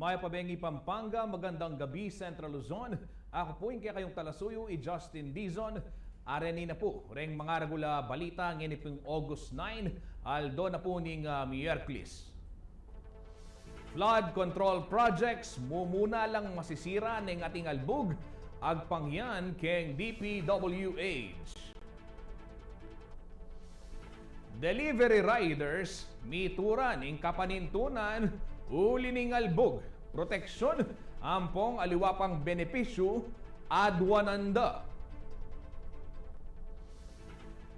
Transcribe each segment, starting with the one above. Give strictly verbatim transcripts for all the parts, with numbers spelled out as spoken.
Mayap a bengi Pampanga, magandang gabi Central Luzon. Aku pu ing kekayung talasuyu, i Justin Dizon. Areni na pu reng mangaragul a balita ngeni pung August nine, aldo na pu ning, ah, Miyerkules. Flood control projects, mumuna lang masisira neng ating albug, agpang yan keng D P W H. Delivery riders, mituran ing kapanintunan uli ning albug, proteksyon, ampong aliwa pang benepisyu, aduanan da.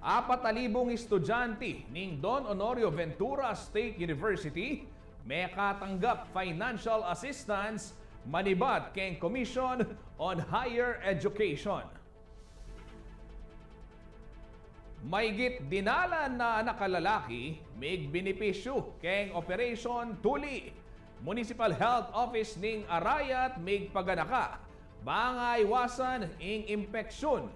Apat a libung estudyante ning Don Honorio Ventura State University mekatanggap financial assistance manibat keng Commission on Higher Education. Maygit dinalan na anak a lalaki migbenepisyu keng Operation Tuli. Municipal Health Office ning Arayat migpaganaka bang aiwasan ing impeksyon.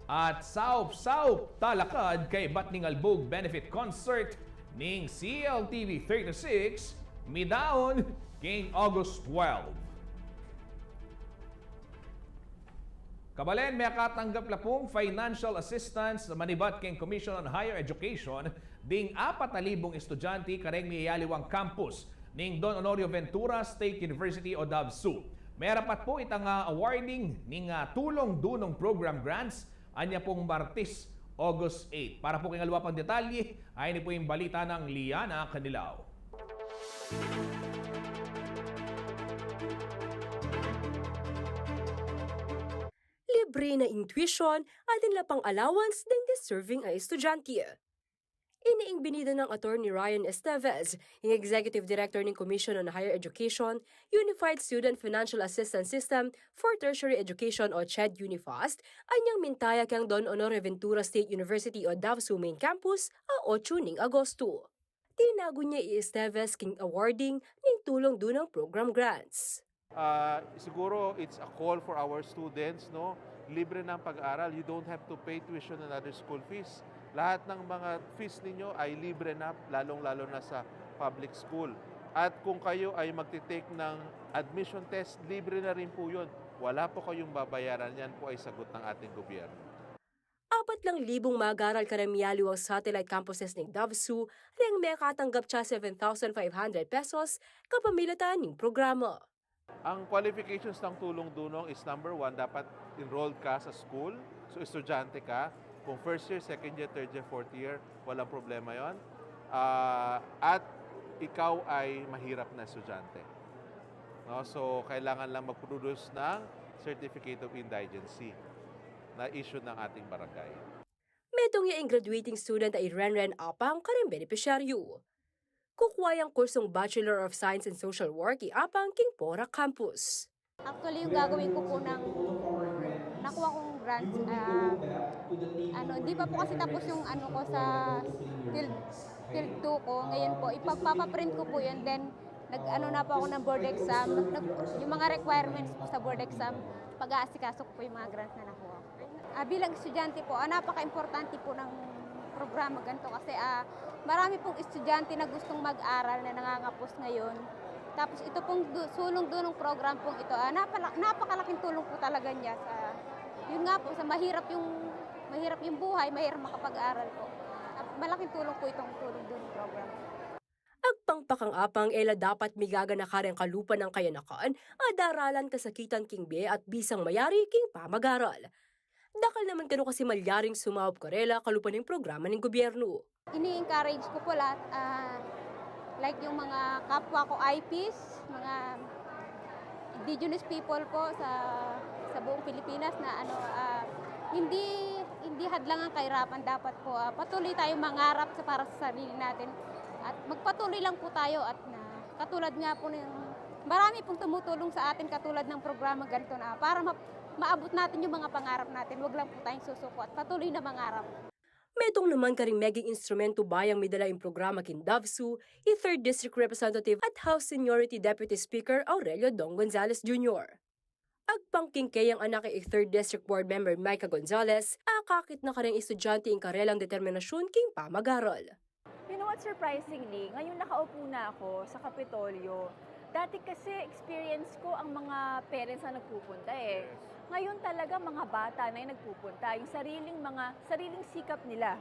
At saup-saup talakad kaybat ning albug benefit concert ning C L T V thirty-six, midaun keng August twelve. Kabalen, mekatanggap la pung financial assistance manibat keng Commission on Higher Education ding apat a libung estudyante kareng miyayaliwang campus ning Don Honorio Ventura State University o DOVSU. Merapat pu itang, ah, awarding ning, ah, Tulong Dunong Program grants anya pung Martes, August eight. Para pu keng aliwa pang detalye, ayni pu ing balita nang Liana Canilao. Libre na ing tuition, atin la pang allowance deng deserving a estudyante. Ini ing binida nang Attorney Ryan Esteves, ing Executive Director ning Commission on Higher Education, Unified Student Financial Assistance System for Tertiary Education o CHED Unifast, anyang mintaya keng Don Honorio Ventura State University o DOVSU main campus, a otsu ning Agosto. Tinagun ya i Esteves king awarding ning Tulong Dunong Program grants. Ah, siguro it's a call for our students, no? Libre na ang pag-aral. You don't have to pay tuition and other school fees. Lahat ng mga fees ninyo ay libre na, lalong-lalo na sa public school. At kung kayo ay magti-take ng admission test, libre na rin po yun. Wala po kayong babayaran. Yan po ay sagot ng ating gobyerno. Apat lang libung mag-aral kareng miyaliwang satellite campuses ning DOVSU, reng mekatanggap tsa seven thousand five hundred pesos kapamilatan ning programa. Ang qualifications ng Tulong Dunong is, number one, dapat enrolled ka sa school. So, estudyante ka. Kung first year, second year, third year, fourth year, walang problema yon. Ah, at ikaw ay mahirap na estudyante. No? So, kailangan lang mag-produce ng certificate of indigency na issue ng ating barangay. Metung ya ing graduating student a i Renren Apang kareng benepisyaryu. Kukua yang kursung Bachelor of Science in Social Work i Apang king Porac Campus. Actually, yung gagawin ko po ng nakuha kong grants, ah, ano, hindi pa po kasi tapos yung ano ko sa field, field two ko. Ngayon po, ipagpapaprint ko po yun. Then, nag-ano na po ako ng board exam. Nag, yung mga requirements po sa board exam, pag-aasikaso ko po yung mga grants na nakuha ko. Ah, bilang estudyante po, ah, napaka-importante po ng programa ganito kasi, ah, marami pong estudyante na gustong mag-aral na nangangapos ngayon. Tapos ito pong du-, Sulong Dunong program pong ito, ah, napala-, napakalaking tulong po talaga niya sa, yun nga po, sa mahirap yung, mahirap yung buhay, mahirap makapag-aral po. Ah, malaking tulong po itong Sulong Dunong program. Agpang pa kang Apang, e la dapat migaganaka reng kalupa nang kayanakan a daralan kasakitan king bie at bisang mayari king pamag-aral. Dakal naman kanu kasi malyaring sumaup karela kalupa ning programa ning gobyernu. Ini-encourage ko po lahat, ah, like yung mga kapwa ko I Ps, mga indigenous people po sa, sa buong Pilipinas na ano, ah, hindi, hindi hadlang ang kahirapan. Dapat po, ah, patuloy tayong mangarap sa, para sa sarili natin. At magpatuloy lang po tayo at na, katulad nga po ng, marami pong tumutulong sa atin katulad ng programa ganito na para ma-, maabot natin yung mga pangarap natin. Wag lang po tayong susuko at patuloy na mangarap. Metung naman karing meging instrumentu bayang midala ing programa king DOVSU, i Third District Representative at House Seniority Deputy Speaker Aurelio Dong Gonzales Junior. Agpang king keyang anak i Third District Board Member Micah Gonzales, akakit na kareng estudyante ing karelang determinasyun king pamag-aral. You know what, surprisingly, ngayon nakaupo na ako sa Kapitolyo. Dati kasi experience ko ang mga parents na nagpupunta eh. Yes. Ngayon talaga mga bata na yung nagpupunta, yung sariling mga, sariling sikap nila.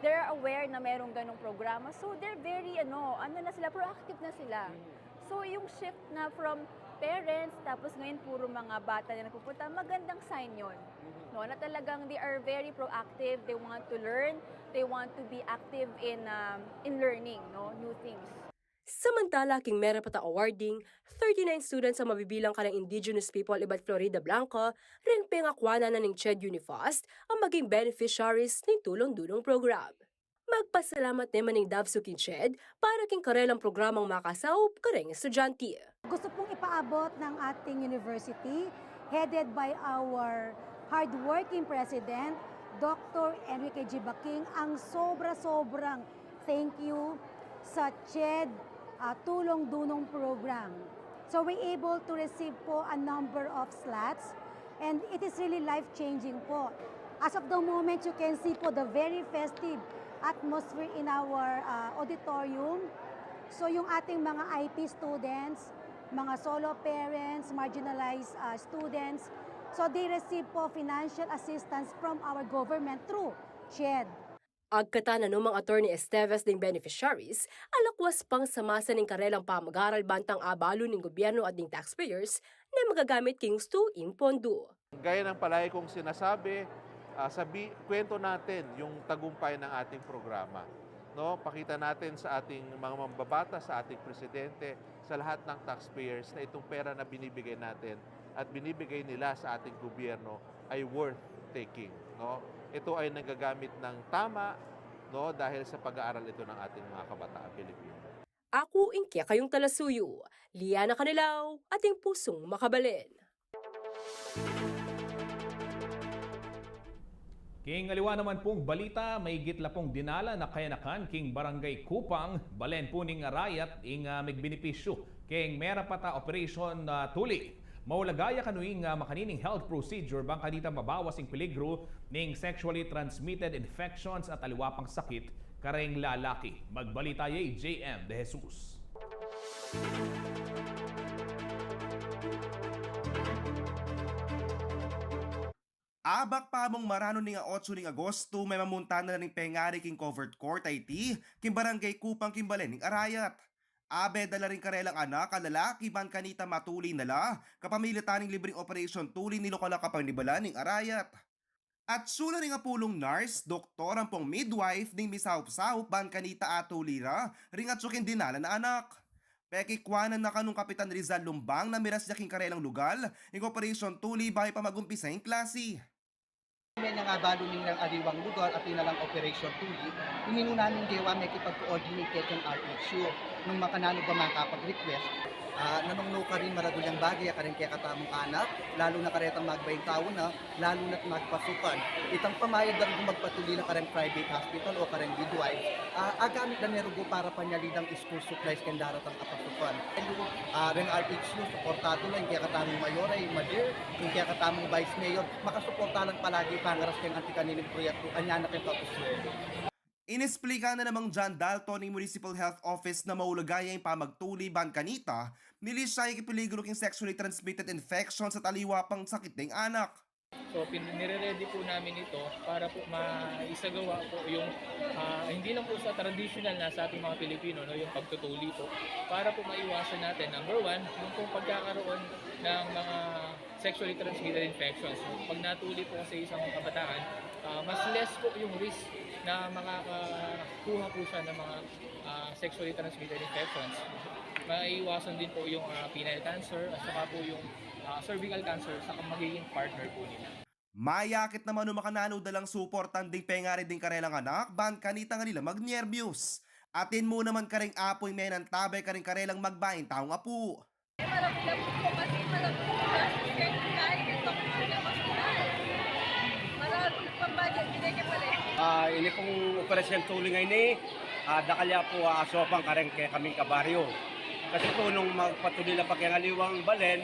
They're aware na merong ganong programa. So they're very, ano, ano na sila, proactive na sila. Mhm. So yung shift na from parents, tapos ngayon puro mga bata na nagpupunta, magandang sign yon. Mhm. No, na talagang they are very proactive, they want to learn, they want to be active in, um, in learning, no, new things. Samantala, king Merapata Awarding, thirty-nine students ang mabibilang kareng indigenous people ibat Floridablanca, reng pengakwanan na ning CHED UniFAST ang maging beneficiaries ning Tulong-Dunong Program. Magpasalamat naman ning DAVSU king CHED para king karelang programang makasaup kareng estudyante. Gusto pong ipaabot ng ating university, headed by our hardworking president, Doctor Enrique G. Baking, ang sobra-sobrang thank you sa CHED, ah, Tulong Dunong Program. So we're able to receive po a number of slots and it is really life-changing po. As of the moment, you can see po the very festive atmosphere in our, ah, auditorium. So yung ating mga I P students, mga solo parents, marginalized, ah, students, so they receive po financial assistance from our government through CHED. Agkatan na numang Attorney Esteves ding beneficiaries, alakwas pang sa masa ning karelang pamag-aral bantang abalu ning gobyerno at ding taxpayers na magagamit king ustu ing pondo. Gaya ng palagi kong sinasabi, ah, sabi, kwento natin yung tagumpay ng ating programa. No? Pakita natin sa ating mga mambabata, sa ating presidente, sa lahat ng taxpayers na itong pera na binibigay natin at binibigay nila sa ating gobyerno ay worth taking, no? Ito ay nagagamit ng tama, no, dahil sa pag-aaral ito ng ating mga kabataan Pilipino. Aku ing kekayung talasuyu, Liana Canelao, ating pusung makabalen. King aliwa naman pung balita, maigit la pung dinalan a kayanakan king Barangay Kupang, balen pu ning Arayat, ing, ah, megbenepisyu king Merapata Operation, ah, Tuli. Maulaga ya kanu ing, ah, makanining health procedure bang kanita mabawas ing peligru ning sexually transmitted infections at aliwa pang sakit kareng lalaki. Magbalita ya i J M De Jesus. Abak pa mung maranu ning a otso ning Agosto, memamunta na la ring pengari king covered court a iti king Barangay Kupang king balen ning Arayat. Abe da la ring karelang anak a lalaki ban kanita matuli na la kapamilatan ning libreng operasyon tuli ning lokal a kapanibalan ning Arayat. Atsu la ring apulung nurse, doktor ampong midwife ding misaup-saup ban kanita atuli ra ring atsu king dinalan a anak. Pekikwanan na kanung Kapitan Rizal Lumbang na miras ya king karelang lugal ing operasyon tuli bayu pa magumpisa ing klasi. Mengaabalu ning aliwang lugar a pinalang operasyon tuli, iminu naming gewa mekipag-coordinate keng R H U nung makananu ba makapag-request. Ah, nanung nukarin maragul yang bage a kareng kekatamung anak, lalu na karetang magbayung tau na, lalu na't magpasukan. Itang pamayad da ring magpatuli la kareng private hospital o kareng midwife, ah, agamit da ne rugu para panyali dang school supplies keng daratang a pasukan. Ah, reng R H U, suportadu la, ing kekatamung mayor ay mayor, ing kekatamung vice mayor, makasuporta lang palagi pangaras keng anti kanining proyektu, anya na keng kapusyon. Inesplika na namang John Dalton ning Municipal Health Office na maulaga ya ing pamagtuli ban kanita, milis ya ing peligru king sexually transmitted infections at aliwa pang sakit ding anak. So, pin-, nire-ready po namin ito para po maisagawa po yung, ah, hindi lang po sa traditional na sa ating mga Pilipino, no, yung pagtutuli po, para po maiwasan natin, number one, yung pong pagkakaroon ng mga sexually transmitted infections. Pag natuli po kasi isang kabataan, ah, mas less po yung risk na makakakuha po siya ng mga, ah, sexually transmitted infections. Maiiwasan din po yung, ah, penile cancer at saka po yung, ah, cervical cancer sa magiging partner po nila. Mayakit naman nung makananu da lang suportan ding pengari ding karelang anak ban kanita ngan e la magnerbiyos. Atin mu naman kareng apu ing menantabe kareng karelang magbaing taung apu. Malaki na po kasi malaki po kasi kahit ito po na mas mahal. Marami pang budget, binigyan pala eh. Ah, ini pung operasyon tuli ngeni, ah, dakal ya pu a asopang kareng kekaming kabaryo. Kasi pu nung magpatuli la pa keng aliwang balen,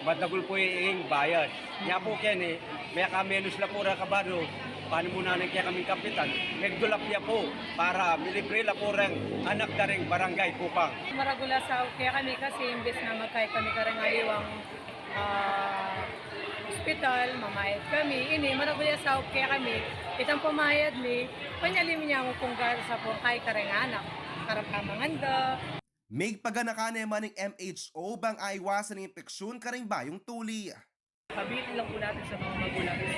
madagul pu ing bayad. Nya pu keni, mekamenus la pu reng kabaryo, Panimunan na ning kekaming kapitan, megdulap ya pu para milibre la pu reng anak da ring Barangay Kupang. Maragul a saup kekami kasi imbes na magkai kami kareng aliwang, ah, ospital, mamayad kami. Ini, maragul a saup kekami. Itang pamayad mi, panyali mi nyan pu pung gastu sa pungkai kareng anak, kareng pamanganda. Migpaganakan ne man ing M H O bang aiwasan ing impeksyon kareng bayung tuli. Habilin lang po natin sa mga magulang is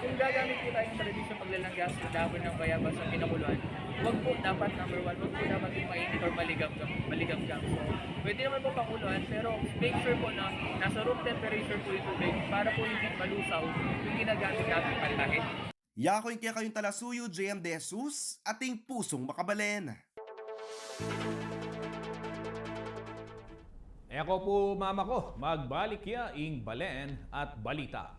kung gagamit po tayo ng tradisyong paglalanggas sa dahon ng bayabas sa pinakuluan, wag po dapat, number one, wag po dapat yung mainit or maligamgam, maligamgam. So, pwede naman po pakuluan, pero make sure po na nasa room temperature po yung tubig para po hindi malusaw yung ginagamit nating panlahit. Yaku ing kekayung talasuyu, J M De Jesus, ating pusung makabalen. E ko pu, mama ko, magbalik ya ing balen at balita.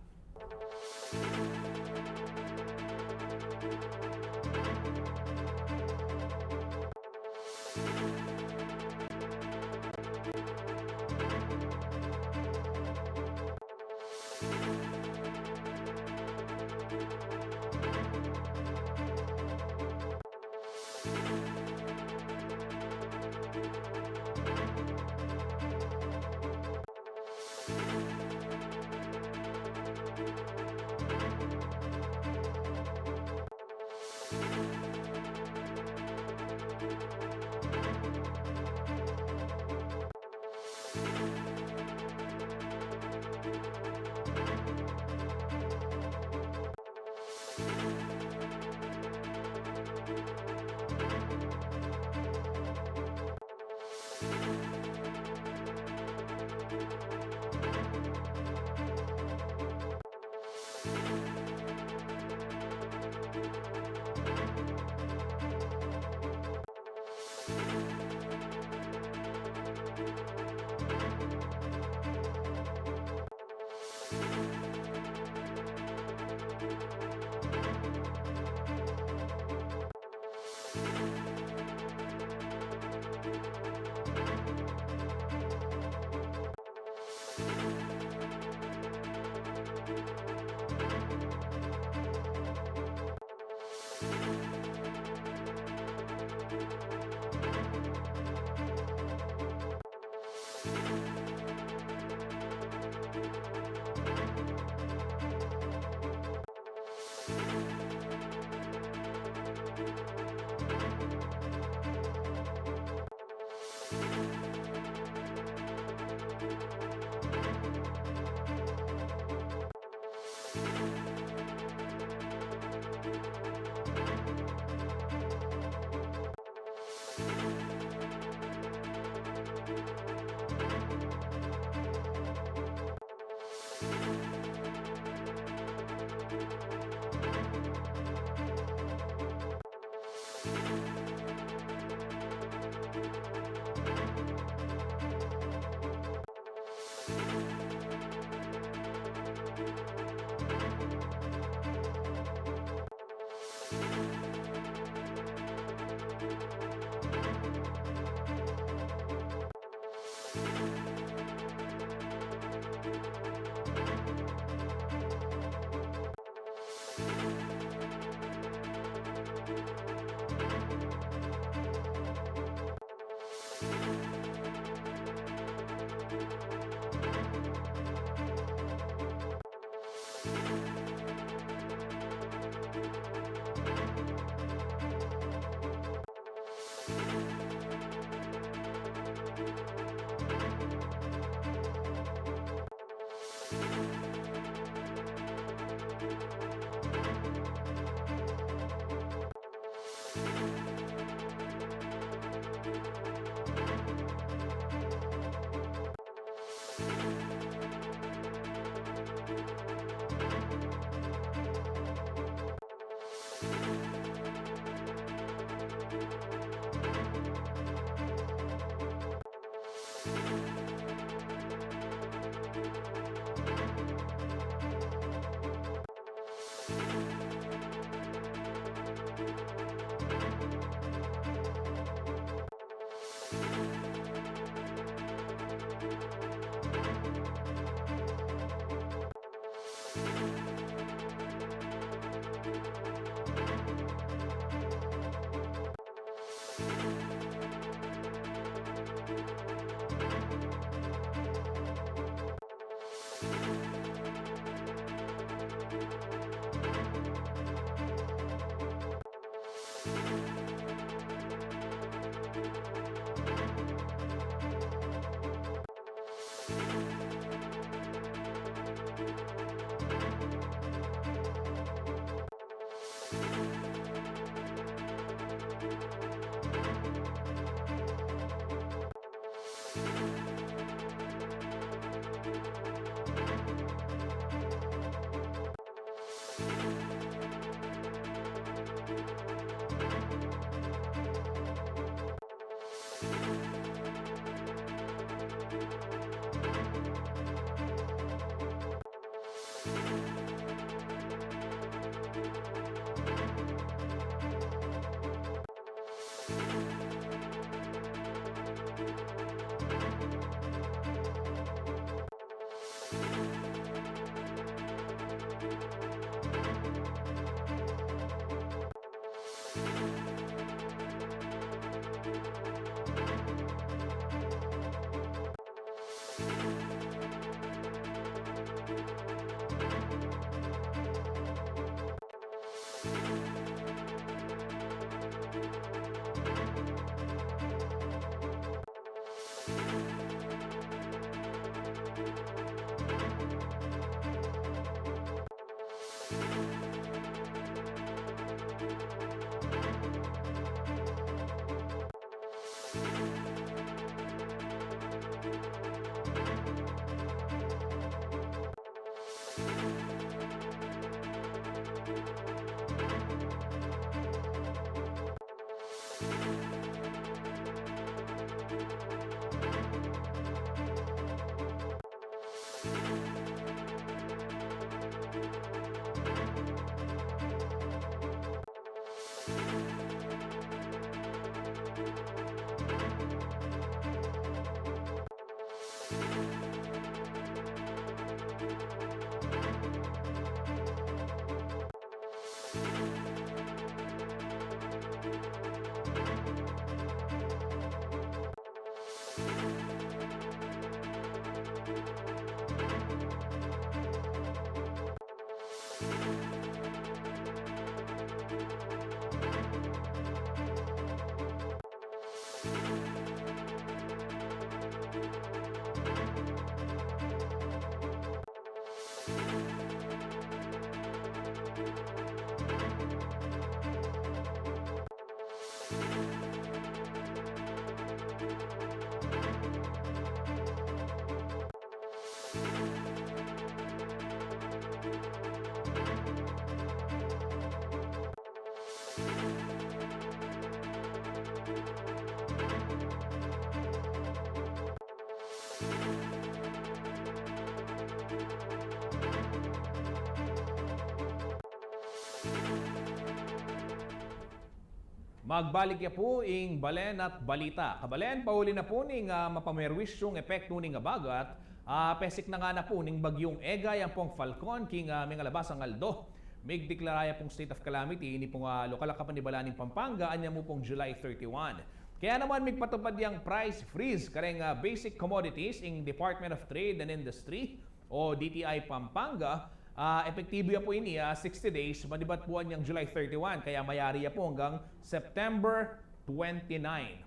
Magbalik ya pu ing balen at balita. Kabalen, pauli na pu ning, ah, mapamerwisyung epektu ning abagat, ah, pesik na ngana pu ning Bagyung Egay ampong Falcon king, ah, mengalabas a aldo. Migdeklara ya pung state of calamity ini pung, ah, lokal a kapanibalan ning Pampanga, anya mu pung July thirty-one. Kaya naman migpatupad yang price freeze kareng, ah, basic commodities ing Department of Trade and Industry o D T I Pampanga. Ah, epektibo ya pu ini, ah, sixty days, manibat pu anyang July thirty-one, kaya mayari ya pu anggang September twenty-nine.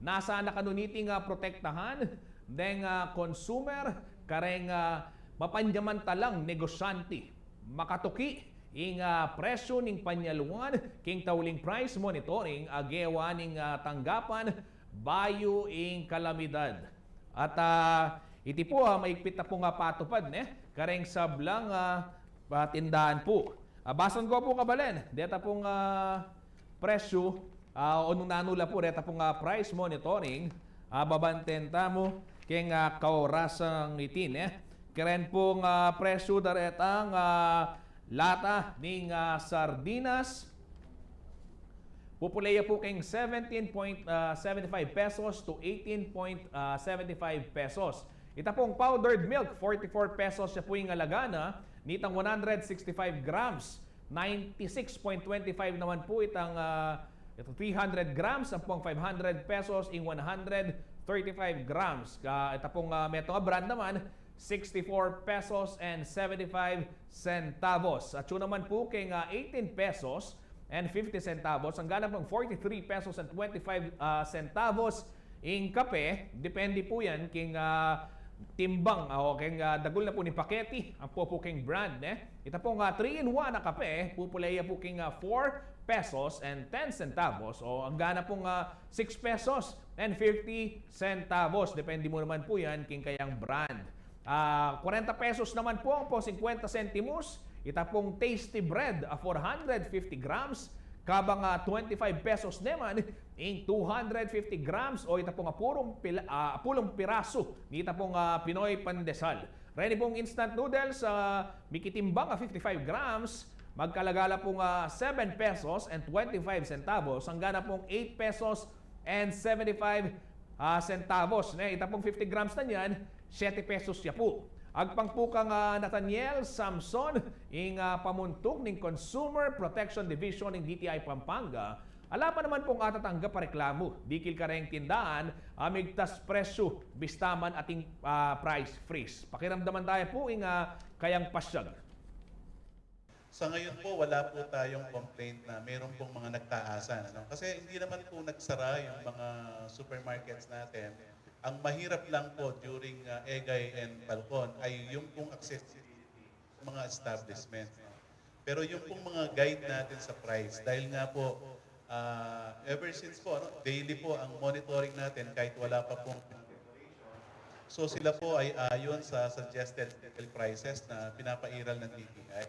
Nasa na kanu niting, ah, protektahan deng, ah, consumer kareng, ah, mapanyamantalang negosyante. Makatuki ing, ah, presyu ning panyaluan king tauling price monitoring a gewa ning, ah, tanggapan bayu ing kalamidad. At, ah, iti pu, ah, maigpit na pung, ah, patupad ne kareng sablang, ah, ah, tindahan pu. Ah, basan ku pu, kabalen, deta pung, ah, presyu, ah, o nung nanu la pu deta pung, ah, price monitoring, ah, babanten tamu keng, ah, kaorasang iti ne. Karen pung, ah, presyu daretang, ah, lata ning, ah, sardinas, pupule ya pu keng seventeen point seventy-five pesos to eighteen point seventy-five pesos. Ita pung powdered milk, forty-four pesos ya pu ing alaga na nitang one hundred sixty-five grams. Ninety-six point twenty-five naman pu itang, ah, ito, three hundred grams, ampong five hundred pesos ing one hundred thirty-five grams. Ka, ita pung, ah, metung a brand naman, sixty-four pesos and seventy-five centavos. At yun naman pu keng, ah, eighteen pesos and fifty centavos, anggang pung forty-three pesos and twenty-five, ah, centavos. Ing kape, depende pu yan king, ah, timbang, ah, o king, ah, dagul na pu ning paketi, ampo pu king brand, ne? Ita pung, ah, three-in-one a kape, pupule ya pu king, ah, four pesos and ten centavos, o anggang pung, ah, six pesos and fifty centavos. Depende mu naman pu yan king kayang brand. Ah, kwarenta pesos naman pu ampong singkwenta sentimos, ita pung Tasty Bread a four hundred fifty grams, kabang, ah, twenty-five pesos naman ing two hundred fifty grams o ita pung apulung pila-, ah, apulung pirasu nita pung, ah, Pinoy Pandesal. Reni pung instant noodles, ah, mikitimbang a fifty-five grams, magkalaga la pung, ah, seven pesos and twenty-five centavos, anggang pung eight pesos and seventy-five, ah, centavos, ne? Ita pung fifty grams na niyan, siete pesos ya pu. Agpang pu kang, ah, Nathaniel Samson, ing, ah, pamuntuk ning Consumer Protection Division ning D T I Pampanga, ala pa naman pung atatanggap a reklamu dikil kareng tindahan a migtas presyu, bista man ating, ah, price freeze. Pakiramdaman taya pu ing, ah, kayang pasyag. Sa ngayon po, wala po tayong complaint na meron pong mga nagtaasan, ano? Kasi hindi naman po nagsara yung mga supermarkets natin. Ang mahirap lang po during, ah, Egay and Falcon ay yung pong accessibility sa mga establishment, no? Pero yung pong mga guide natin sa price, dahil nga po, ah, ever since po, ano, daily po ang monitoring natin kahit wala pa pong So, sila po ay ayon sa suggested retail prices na pinapairal ng D T I.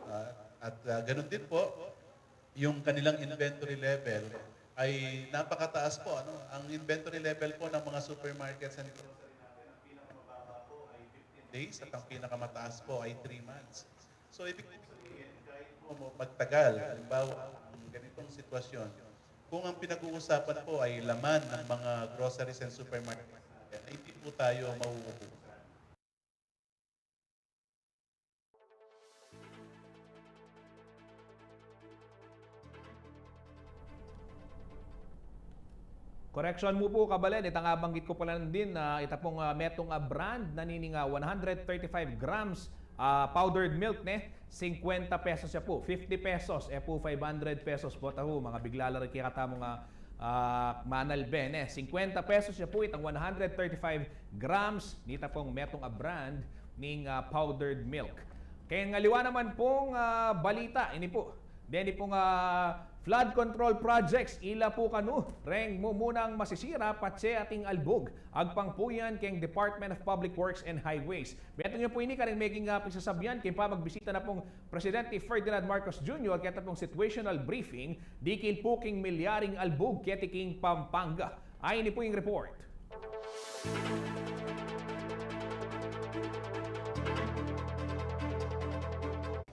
Ah, at, ah, ganun din po, yung kanilang inventory level ay napakataas po, ano? Ang inventory level po ng mga supermarkets and grocery natin, ang pinakamababa po ay fifteen days at ang pinakamataas po ay three months. So, ibig po sabihin, kahit po mo-, magtagal, halimbawa, ang ganitong sitwasyon, kung ang pinag-uusapan po ay laman ng mga groceries and supermarkets natin, ay hindi po tayo mauubusan. Correction mu pu, kabalen, itang banggit ku pala din, ah, ita pung, ah, metung a brand na nining, ah, one hundred thirty-five grams, ah, powdered milk, ne, singkwenta pesos ya pu, fifty pesos, e pu five hundred pesos pu. Tahu, mangabigla la rin kekatamung, ah, ah, manalbe, ne. Singkwenta pesos ya pu itang one hundred thirty-five grams nita pung metung a brand ning, ah, powdered milk. Keng aliwa naman pung, ah, balita, ini pu, deni pung, ah, flood control projects, ila pu kanu reng mumunang masisira patse ating albug. Agpang pu yan keng Department of Public Works and Highways. Metung ya pu ini kareng meging, ah, pagsasabian keng pamagbisita na pung Presidente Ferdinand Marcos Junior keta pung situational briefing dikil pu king milyaring albug keti king Pampanga. Ay, ini pu ing report.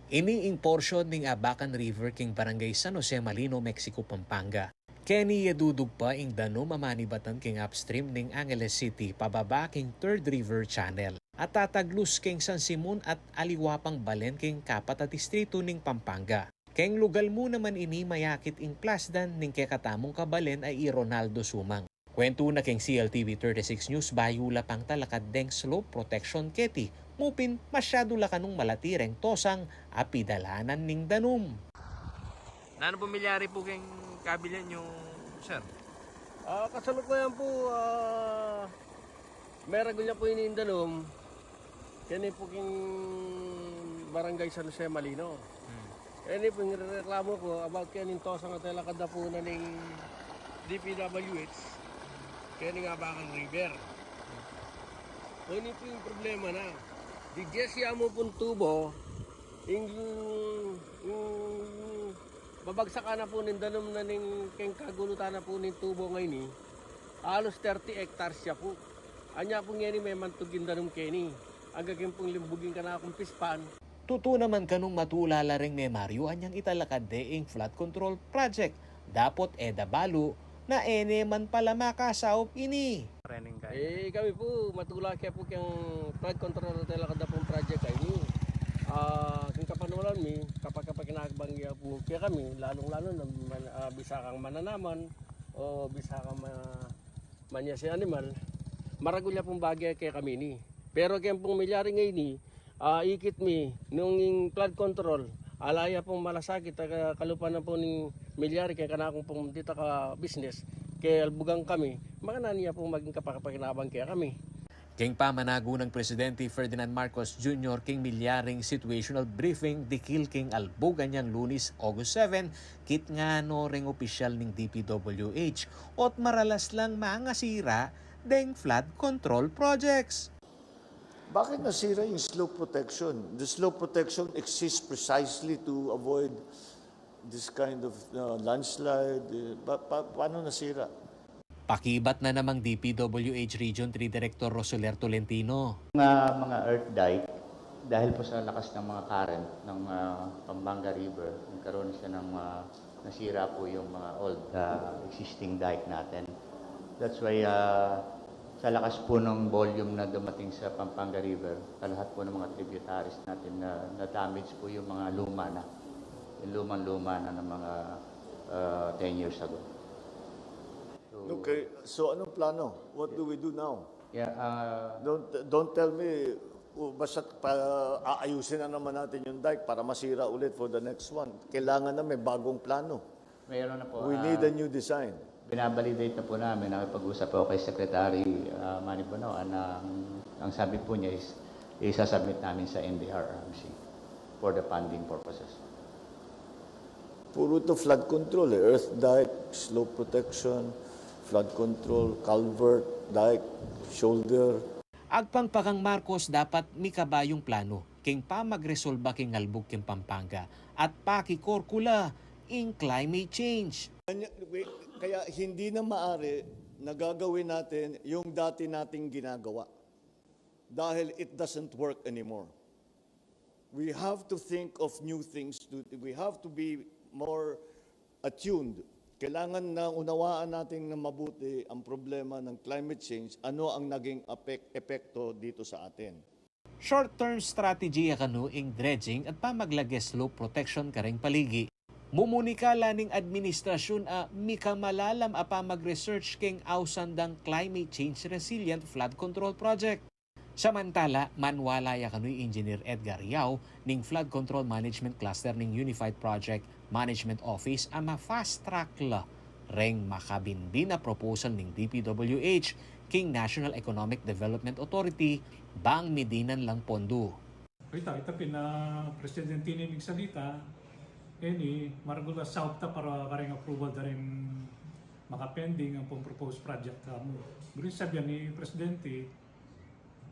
Ini ing porsyon ning Abacan River king Barangay San Jose Malino, Mexico, Pampanga. Keni ya dudugpa ing danum a manibatan king upstream ning Angeles City, pababa king Third River Channel, at tataglus king San Simon at aliwa pang balen king kapat a distrito ning Pampanga. Keng lugal mu naman ini mayakit ing plasdan ning kekatamung kabalen a i Ronaldo Sumang. Kwentu na keng C L T V thirty-six News, bayu la pang talakad deng slope protection keti, mu pin masyadu la kanung malati reng tosang a pidalanan ning danum. Nanu pung milyari pu keng kabilyan yu, sir? Ah, kasalukuyan pu, ah, meragul ya pu ini ing danum. Keni pu king Barangay San Jose Malino. Hmm. Keni pu ing reklamo ku about keni ing tosang a telakad na pu na ning D P W H. Keni ing Abacan River. Keni pu ing problema na. Digesi amu pung tubo, ing, ing babagsakan na pu ning danum na ning keng kagulutan na pu ning tubo ngeni, halos thirty hectares ya pu. Anya pu ngeni memantug ing danum keni. Angga king pung limbug ing kanakung fish pond. Tutu naman kanung matula la reng memaryu anyang italakad de ing flood control project, dapot e da balu na e ne man pala makasaup ini. Training guide. Eh, kami pu, matula ke pu keng flood control a telakad na pung project a ini. Ah, king kapanuan mi, kapakapakinabang ya pu kekami, lalung-lalu na man-, ah, bisa kang mananaman o bisa kang ma-, manyasi animal, maragul ya pung bage kekami ini. Pero keng pung milyari ngeni, ah, ikit mi, nung ing flood control, ala ya pung malasakit a ka-, kalupa na pu ning milyari keng kanakung pung ditak a business, ke albugan kami, makananu ya pung maging kapakapakinabang kekami. Keng pamanagu nang Presidente Ferdinand Marcos Junior king milyaring situational briefing dikil king albug anyang Lunes, August seven, kit ngana reng opisyal ning D P W H, ot maralas lang mangasira deng flood control projects. Bakit nasira yung slope protection? The slope protection exists precisely to avoid this kind of, uh, landslide. Eh, pa-, pa-, paano nasira? Pakibat na namang D P W H Region three Director Rosoler Tolentino. Nga mga earth dike, dahil po sa lakas ng mga current ng, ah, Pampanga River, nagkaroon siya ng, ah, nasira po yung mga old, ah, existing dike natin. That's why, ah, sa lakas po ng volume na dumating sa Pampanga River, sa lahat po ng mga tributaries natin na, na-damage po yung mga luma na, yung lumang-luma na ng mga, ah, ten years ago. So, okay, so anong plano? What do we do now? Yeah, ah, don't, don't tell me, uh, basta pa, aayusin na naman natin yung dike para masira ulit for the next one. Kailangan na may bagong plano. Meron na po. We need a new design. Binabalidate na po namin, nakipag-usap po kay Secretary, ah, Manny Bonoan, na ang, ang sabi po niya is isasubmit namin sa N D R R M C for the funding purposes. Puro to flood control, eh. Earth dike, slope protection, flood control, culvert, dike, shoulder. Agpang pa kang Marcos, dapat mikabayung plano king pamagresolba king albug king Pampanga at pakikorkula ing climate change. Kaya, kaya hindi na maari na gagawin natin yung dati nating ginagawa. Dahil it doesn't work anymore. We have to think of new things. To, we have to be more attuned. Kailangan na unawaan natin na mabuti ang problema ng climate change, ano ang naging apek-, epekto dito sa atin. Short-term strategy ya kanu ing dredging at pamaglage slope protection kareng paligi. Mumuni ka la ning administrasyun a mikamalalam a pamag-research keng ausan dang climate change resilient flood control project. Samantala, manwala ya kanu i Engineer Edgar Yao ning Flood Control Management Cluster ning Unified Project Management Office a ma-fast track la reng makabinbin a proposal ning D P W H king National Economic Development Authority bang midinan lang pondo. Ita, ita pin, ah, Presidente ini migsalita, ini, maragul a saup ta para kareng approval da ring makapending ampong proposed project kamu. Buri sabian ni Presidente,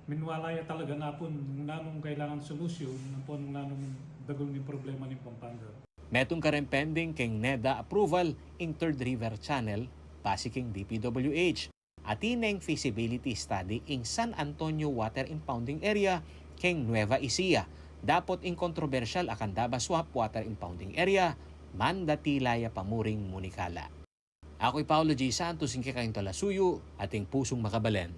minwala ya talaga napun nung nanung kailangan solusyun, ampong nung nanung dagul ning problema ning Pampanga. Metung kareng pending keng NEDA approval ing Third River Channel, base king D P W H. Atin neng feasibility study ing San Antonio Water Impounding Area keng Nueva Ecija, Dapot ing kontrobersyal a Candaba Swamp Water Impounding Area, mandatila ya pa muring munikala. Aku i Paulo J. Santos, ing kekayung talasuyu, ating pusung makabalen.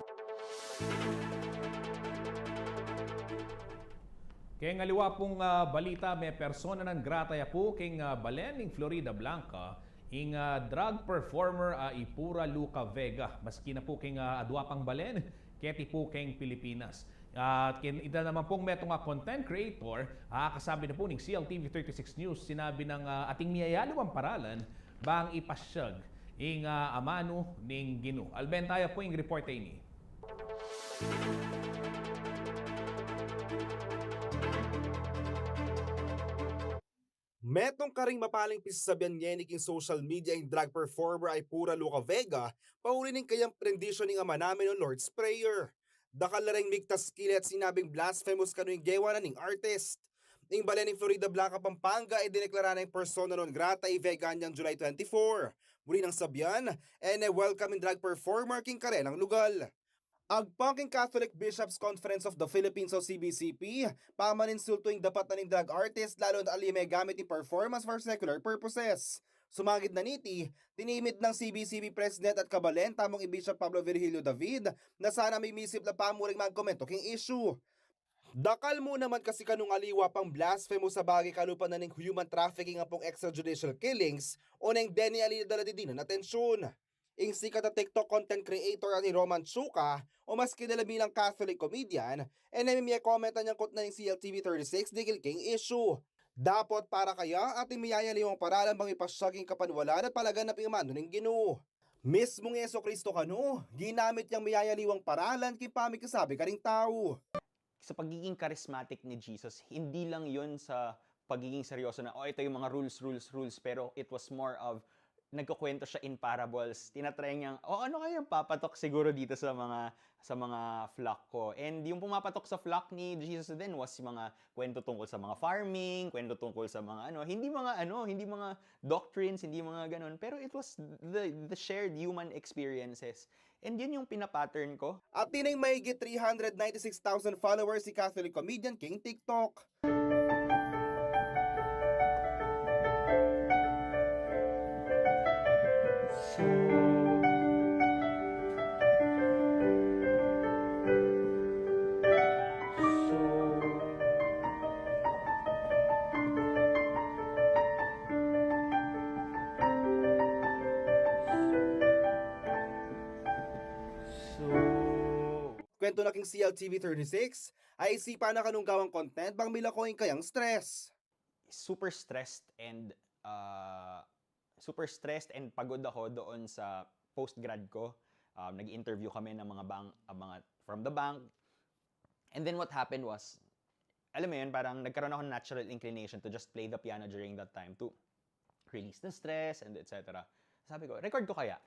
Keng aliwa pung, ah, balita, me persona non grata ya pu keng, ah, balen ning Florida Blanca, ing, ah, drag performer a i Pura Luca Vega. Maski na pu keng, ah, adua pang balen keti pu keng Pilipinas. At ken ita naman pung metung a content creator, ah, kasabi na pu ning C L T V thirty-six News, sinabi nang, ah, ating miyayaliwang paralan bang ipasyag ing, ah, amanu ning Ginu. Albenta ya pu ing report a ini. Metung karing mapaling pisasabian ngeni king social media ing drag performer a i Pura Luca Vega, pauli ning kayang prendisyon ning Ama Namin o Lord's Prayer. Dakal la reng migtaskil at sinabing blasphemous kanu ing gewa na ning artist. Ing balen ning Florida Blanca, Pampanga, e dineklara neng persona non grata i Vega anyang July twenty-four. Muli nang sabian, e ne welcome ing drag performer king karenang lugal. Agpang king Catholic Bishops' Conference of the Philippines o C B C P, pamaninsultu ing dapat na ning drag artist, lalu na't ali megamit ing performance for secular purposes. Sumagid na niti, tinimid nang C B C P President at kabalen tamung i Bishop Pablo Virgilio David na sana mimisip la pa muring magkomento king issue. Dakal mu naman kasi kanung aliwa pang blasphemous a bage kalupa na ning human trafficking ampong extrajudicial killings o neng deni ali dala didinan atensyun. Ing sikat a TikTok content creator a i Roman Chuka, o mas kilala bilang Catholic comedian, e ne mie-comment anyang kutnan ning C L T V thirty-six dikil king issue. Dapot para kaya atin miyayaliwang paralan bang ipasyag ing kapanwalan at palaganap ing amanu ning Ginu. Mismung Jesucristo kanu, ginamit yang miyayaliwang paralan king pamikasabi karing tau. Sa pagiging charismatic ni Jesus, hindi lang yun sa pagiging seryoso na, "Oh, ito yung mga rules, rules, rules," pero it was more of, nagkukwento siya in parables. Tinatry niyang, "Oh, ano kaya yung papatok siguro dito sa mga, sa mga flock ko?" And yung pumapatok sa flock ni Jesus din was yung mga kwento tungkol sa mga farming, kwento tungkol sa mga ano, hindi mga ano, hindi mga doctrines, hindi mga ganun. Pero it was the, the shared human experiences. And yun yung pinapattern ko. At tineng mahigit three hundred ninety-six thousand followers i Catholic comedian king TikTok. Kwento na king C L T V thirty-six, a isipan na kanung gawang content bang milako ing kayang stress. Super stressed and, uh, super stressed and pagod ako doon sa post-grad ko. Um, nag-interview kami ng mga bank, uh, mga from the bank. And then what happened was, alam mo yun, parang nagkaroon ako ng natural inclination to just play the piano during that time to release the stress and et cetera. Sabi ko, "Record ko kaya?"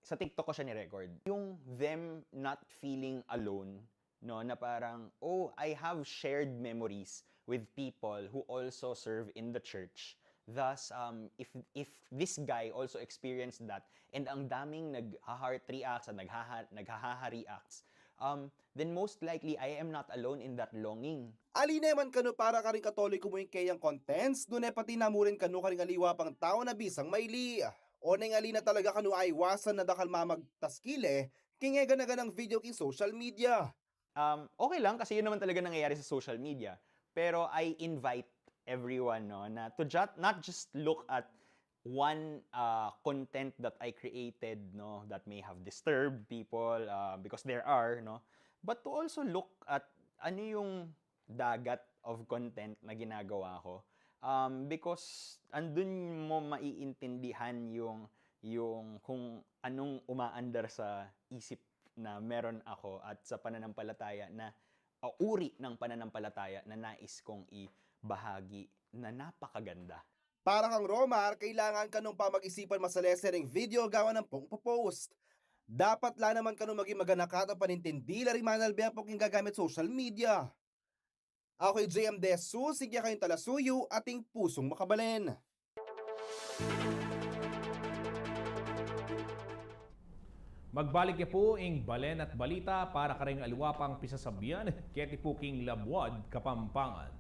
Sa TikTok ko siya ni-record. Yung them not feeling alone, no, na parang, "Oh, I have shared memories with people who also serve in the church. Thus, um, if, if this guy also experienced that, and ang daming nagha-heart reacts at naghaha-, naghahaha reacts, um, then most likely I am not alone in that longing." Ali ne man kanu para karing Katoliko mu ing keyang contents, nune pati na mu rin kanu karing aliwa pang tau na bisang maili. O neng ali na talaga kanu aiwasan na dakal mamagtaskil e king e gana-ganang video king social media. Um, okay lang kasi yun naman talaga nangyayari sa social media. Pero I invite everyone, no, na to ju-, not just look at one, uh, content that I created, no, that may have disturbed people, uh, because there are, no, but to also look at ano yung dagat of content na ginagawa ko. Um, because andun mo maiintindihan yung, yung kung anong umaandar sa isip na meron ako at sa pananampalataya na, o uri ng pananampalataya na nais kong ibahagi na napakaganda. Para kang Romar, kailangan kanung pamag-isipan masalese ring video gawa nang pung ipopost. Dapat la naman kanung maging maganaka at panintindi la ring manalbe ampong king gagamit social media. Aku i J M De Jesus, ing kekayung talasuyu, ating pusung makabalen. Magbalik ya pu ing balen at balita para karing aliwa pang pisasabian keti pu king Labuad, Kapampangan.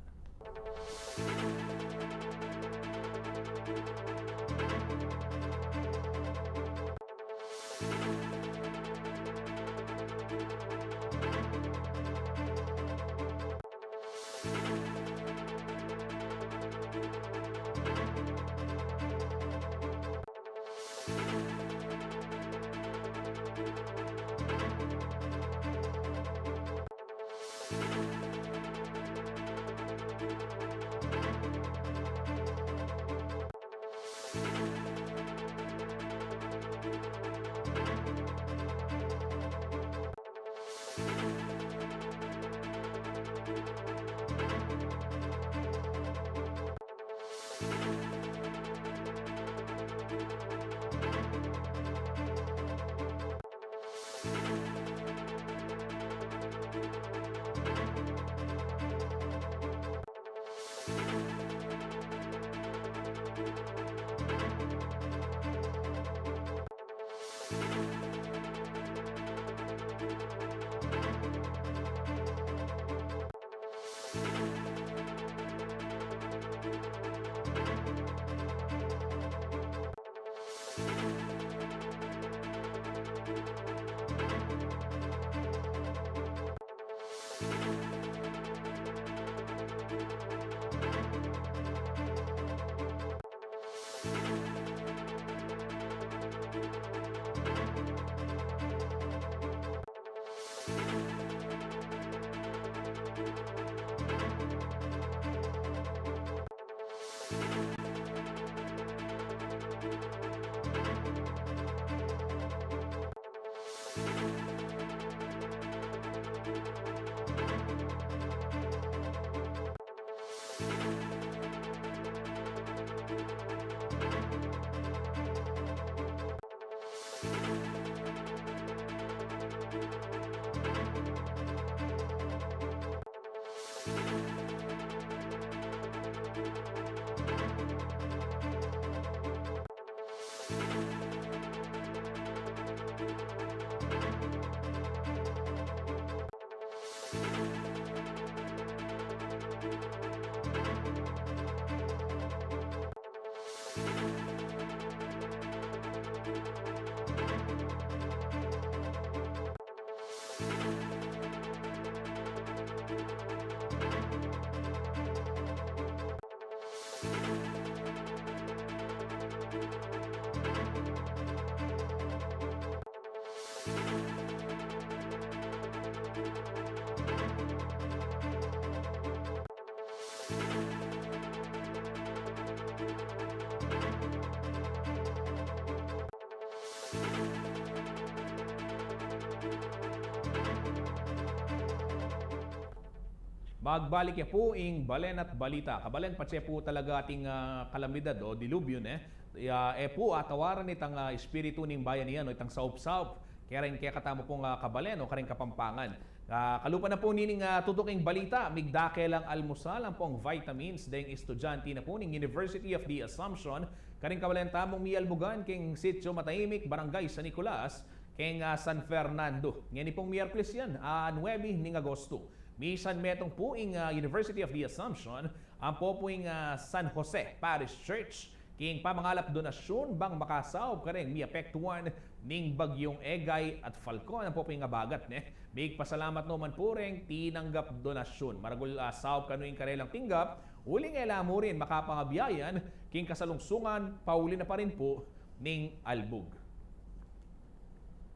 Magbalik ya pu ing Balen at Balita. Kabalen, patse pu talaga ating, ah, kalamidad o dilubyo, ne? Ya, e pu atawaran itang, ah, espiritu ning bayanian o itang saup-saup. Kaya rin kaya katamu pung, ah, kabalen o karing Kapampangan. Ah, kalupa na pu nining, ah, tutuking balita, migdakel ang almusal, ampong vitamins, deng estudyante na pu ning University of the Assumption, karing kawalan tamung mialbugan keng Sitio Matahimik, Barangay San Nicolas, keng, ah, San Fernando. Ngeni pung Miyerkules yan, ah, nuebe ning Agosto. Misan metung pu ing, ah, University of the Assumption, ampo pu ing, ah, San Jose Parish Church, king pamangalap donasyun bang makasaup kareng miapektuan ning Bagyung Egay at Falcon, ampo pu ing abagat, ne. Migpasalamat no man pu reng tinanggap donasyun. Maragul, ah, saup kanu ing karelang tinggap, uling e la murin makapangabiayan king kasalungsungan, pauli na pa rin pu ning albug.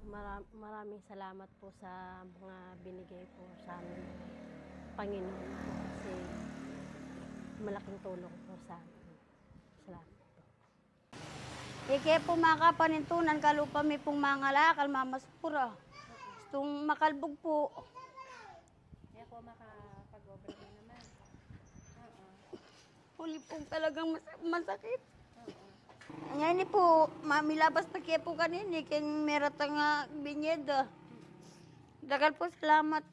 Mara-, maraming salamat po sa mga binigay po sa amin ng Panginoon po kasi malaking tulong po sa amin. Salamat po. Ike po makapanintunan, kalupa mi pung mangalakal, mamasura. Gustung makalbug po. Kaya po makapag-obra na naman. Oo. Uli po talagang mas-, masakit. Oo. Ngeni po, mamilabas na ke po kanini, keng meratang, ah, binyeda. Dakal po salamat.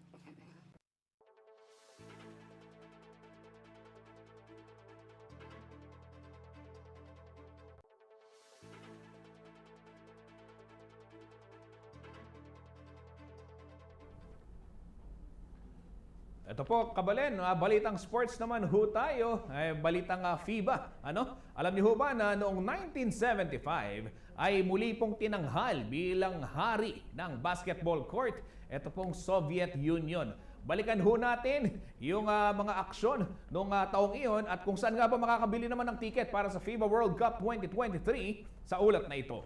Ito po, kabalen, ah, balitang sports naman ho tayo. Ay, balitang, ah, fiba. Ano? Alam niyo ho ba na noong nineteen seventy-five ay muli pong tinanghal bilang hari ng basketball court ito pong Soviet Union? Balikan ho natin yung, ah, mga aksyon nung, ah, taong iyon at kung saan nga ba makakabili naman ng ticket para sa fiba World Cup twenty twenty-three sa ulat na ito.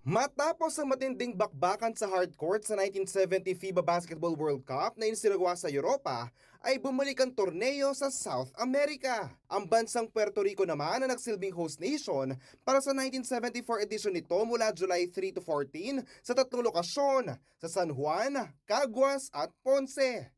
Matapos ang matinding bakbakan sa hard court sa nineteen seventy fiba Basketball World Cup na isinagawa sa Europa, ay bumalik ang torneo sa South America. Ang bansang Puerto Rico naman ang nagsilbing host nation para sa nineteen seventy-four edition nito mula July three to fourteen sa tatlong lokasyon, sa San Juan, Caguas at Ponce.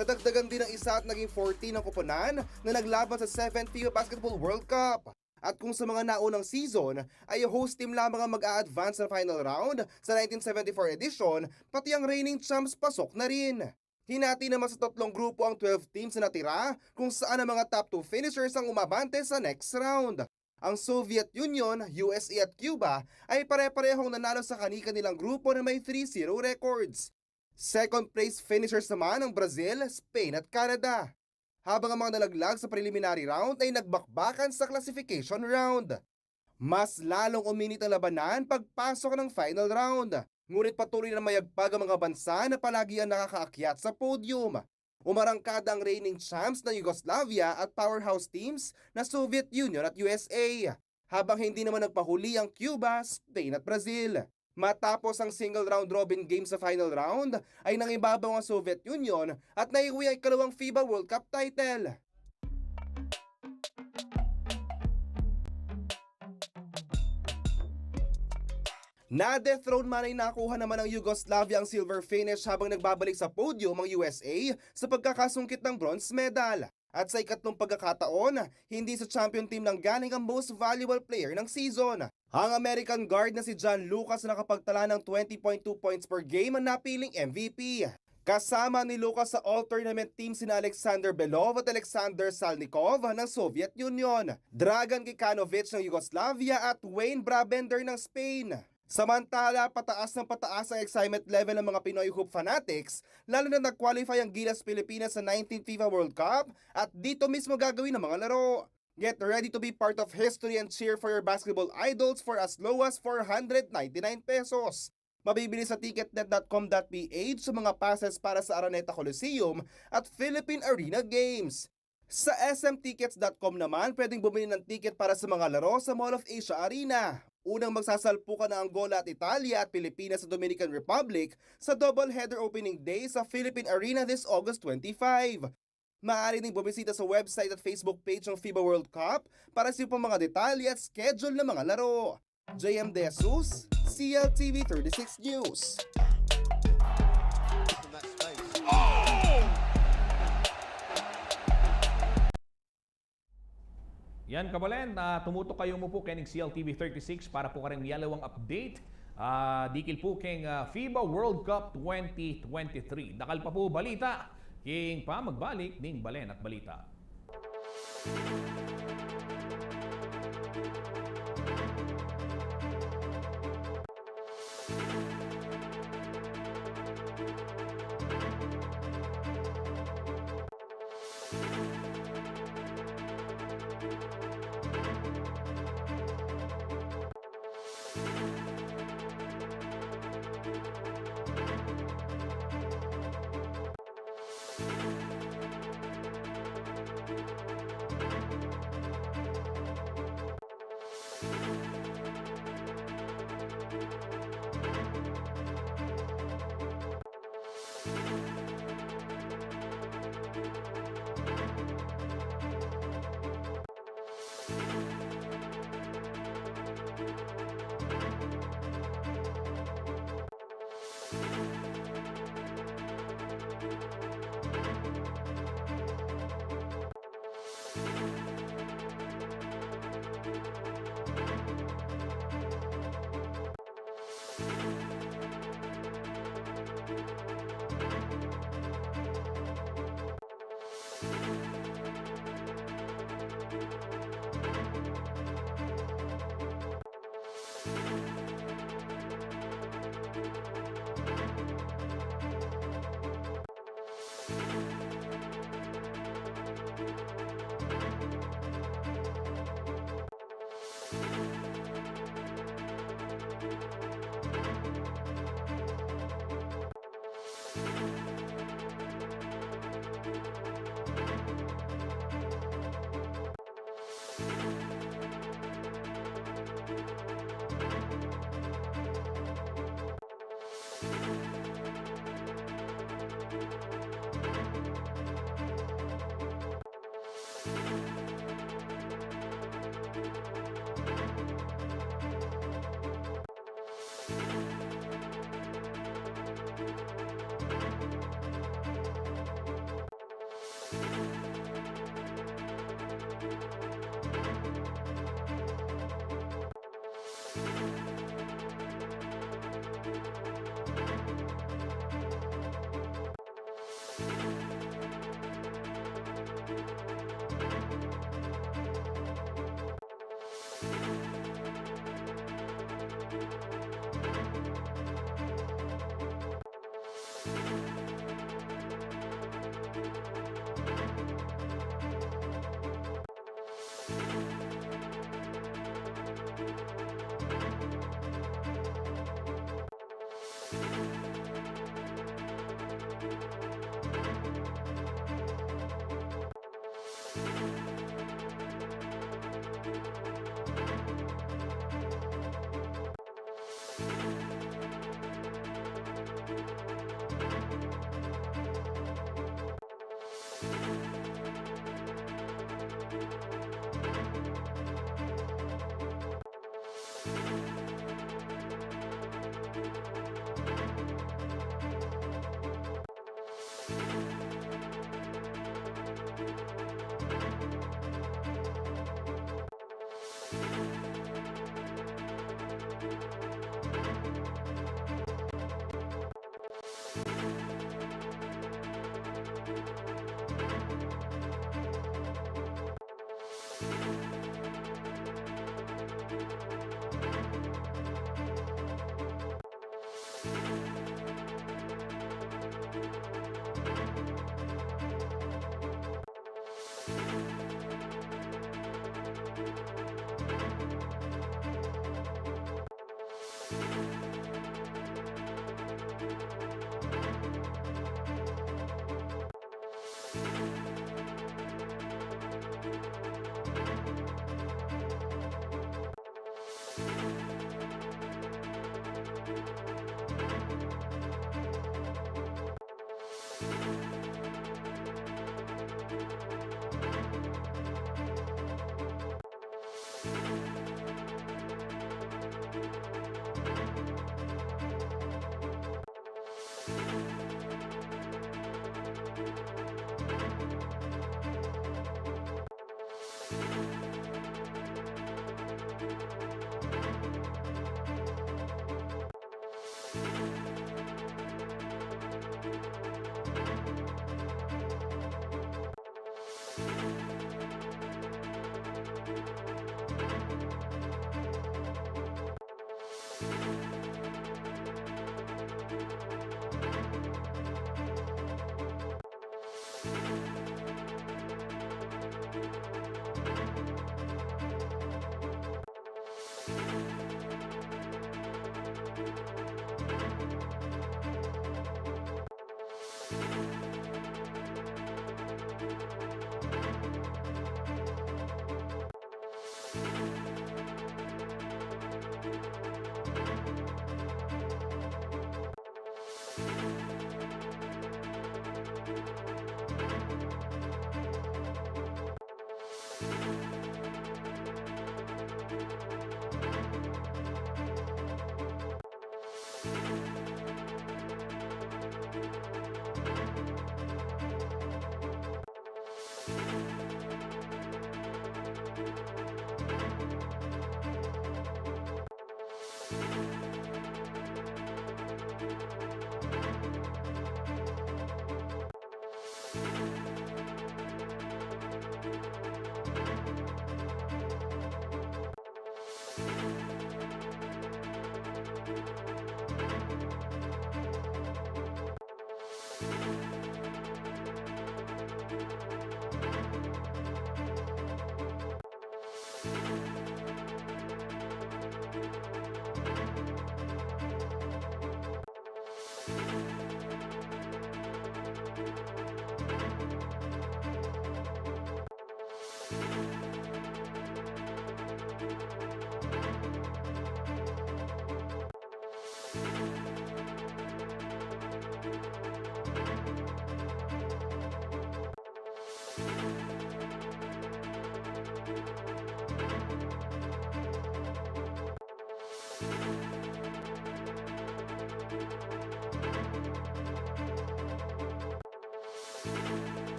Nadagdagan din ng isa at naging fourteen ang koponan na naglaban sa seventh fiba Basketball World Cup. At kung sa mga naunang season ay host team lamang ang mag-a-advance sa final round sa nineteen seventy-four edition, pati ang reigning champs pasok na rin. Hinati naman sa tatlong grupo ang twelve teams na natira, kung saan ang mga top two finishers ang umabante sa next round. Ang Soviet Union, U S A at Cuba ay pare-parehong nanalo sa kani-kanilang grupo na may three zero records. Second place finishers naman ang Brazil, Spain at Canada. Habang ang mga nalaglag sa preliminary round ay nagbakbakan sa classification round. Mas lalong uminit ang labanan pagpasok ng final round. Ngunit patuloy na mayagpag ang mga bansa na palagi ang nakakaakyat sa podium. Umarangkada ang reigning champs na Yugoslavia at powerhouse teams na Soviet Union at U S A. Habang hindi naman nagpahuli ang Cuba, Spain at Brazil. Matapos ang single round robin game sa final round, ay nangibabaw ang Soviet Union at naiuwi ang ikalawang fiba World Cup title. Na-dethrone man ay nakuha naman ng Yugoslavia ang silver finish habang nagbabalik sa podium ang U S A sa pagkakasungkit ng bronze medal. At sa ikatlong pagkakataon, hindi sa champion team nanggaling ang most valuable player ng season. Ang American guard na si John Lucas na nakapagtala ng twenty point two points per game ang napiling M V P. Kasama ni Lucas sa all-tournament team sina Alexander Belov at Alexander Salnikov ng Soviet Union, Dragan Kikanovic ng Yugoslavia at Wayne Brabender ng Spain. Samantala, pataas ng pataas ang excitement level ng mga Pinoy hoop fanatics, lalo na nag-qualify ang Gilas Pilipinas sa nineteenth fiba World Cup at dito mismo gagawin ang mga laro. Get ready to be part of history and cheer for your basketball idols for as low as four hundred ninety-nine pesos. Mabibili sa ticketnet dot com dot ph sa mga passes para sa Araneta Coliseum at Philippine Arena Games. Sa S M tickets dot com naman, pwedeng bumili ng ticket para sa mga laro sa Mall of Asia Arena. Unang magsasalpukan ang Angola at Italia at Pilipinas sa Dominican Republic sa doubleheader opening day sa Philippine Arena this August twenty-five. Maaari ding bumisita sa website at Facebook page ng fiba World Cup para sa iba pang mga detalye at schedule ng mga laro. J M De Jesus, C L T V thirty-six News. Yan, kabalen, ah, tumutok kayu mu pu keng C L T V thirty-six para pu karing yaliwang update. Ah, dikil pu keng, ah, fiba World Cup twenty twenty-three. Dakal pa pu balita king pamagbalik ning Balen at Balita.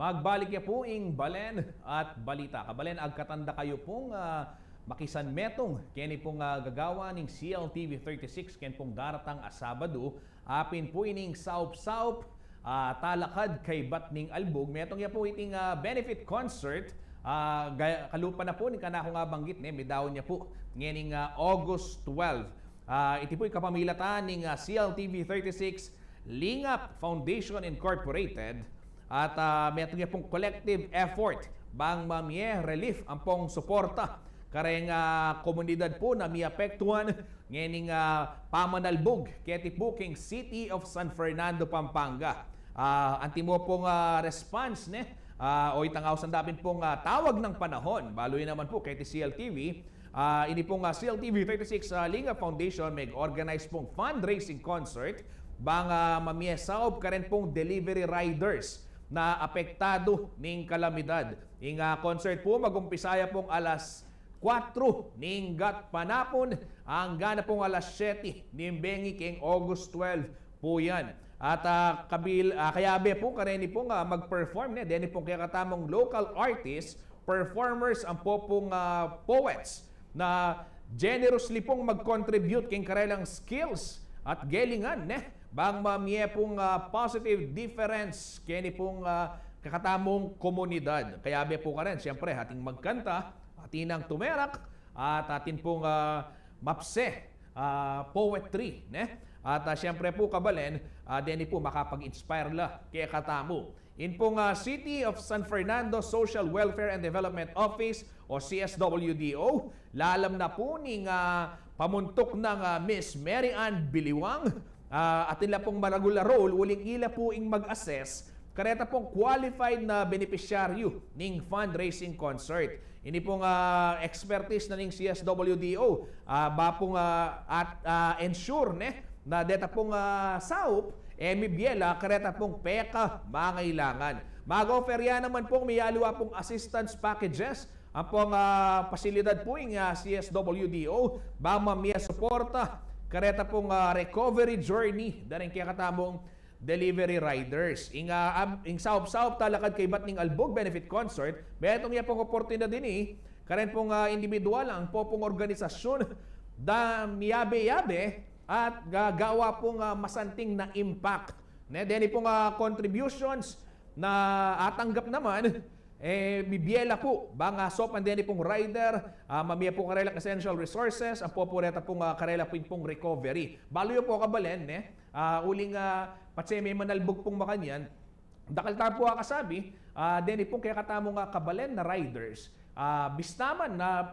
Magbalik ya pu ing Balen at Balita. Kabalen, agkatan da kayu pung, ah, makisanmetung keni pung, ah, gagawan ning C L T V thirty-six ken pung daratang a Sabadu, apin pu ining saup-saup, ah, talakad kaybat ning albug. Metung ya pu iting, ah, benefit concert, ah, ga-, kalupa na pu ning kanaku nga banggit ne, midaun ya pu ngening, ah, August twelve. Ah, iti pu'y kapamilatan ning, ah, C L T V thirty-six Lingap Foundation Incorporated, at, ah, metung ya pung collective effort bang mamie relief ampong suporta kareng, ah, komunidad pu na miapektuan ngening, ah, pamanalbug keti pu king City of San Fernando, Pampanga. Ah, antimo pung, ah, response ne, ah, o itang ausan da pin pung, ah, tawag ng panahon, balu yu naman pu keti C L T V, ah, ini pung, ah, C L T V thirty-six, ah, Lingap Foundation meg-organize pung fundraising concert bang, ah, mamie saup karen pung delivery riders na apektadu ning kalamidad. Ing, ah, concert pu magumpisa ya pung alas kwatro ning gatpanapun anggang na pung alas siyete ning bengi keng August twelve pu yan. At, ah, kabil-, ah, kayabe pu kareni pung, ah, mag-perform ne, deni pung kekatamung local artists, performers, ampo pung, ah, poets na generously pung mag-contribute keng karelang skills at gelingan ne, bang mamie pung, ah, positive difference keni pung, ah, kekatamung komunidad. Kayabe pu karen, siyempre, atin magkanta, atin nang tumerak, at atin pung, ah, mapse, ah, poetry ne. At, ah, siyempre pu, kabalen, ah, deni pu makapag-inspire la kekatamu. In pung, ah, City of San Fernando Social Welfare and Development Office o C S W D O, lalam na pu ning, ah, pamuntuk nang, ah, Miss Mary Ann Biliwang, ah, atin la pung maragul a role uling ila pu ing mag-assess kareta pung qualified na benepisyaryu ning fundraising concert. Ini pung, ah, expertise na ning C S W D O, ah, ba pung, ah, at, ah, ensure ne na deta pung, ah, saup e mibie la kareta pung peka mangailangan. Mag-offer ya naman pung miyaliwa pung assistance packages ampong, ah, pasilidad pu ing, ah, C S W D O bang mamie suporta kareta pung, ah, recovery journey da ring kekatamung delivery riders. Ing, ah, am-, ing saup-saup talakad kaybat ning albug benefit concert, metung ya pung oportunidad ini karen pung, ah, individual ampo pung organisasyun da miyabe-yabe at gagawa pung, ah, masanting na impact ne. Deni pung, ah, contributions na atanggap naman, e, bibie la pu bang, ah, saupan deni pung rider, ah, mamie pu karelang essential resources ampo pu reta pung, ah, karela pung, pung recovery. Balu yu pu, kabalen ne, ah, uling, ah, patse me manalbug pung makanyan, dakal ta pu akasabi, ah, deni pung kekatamung, ah, kabalen na riders, ah, bista man na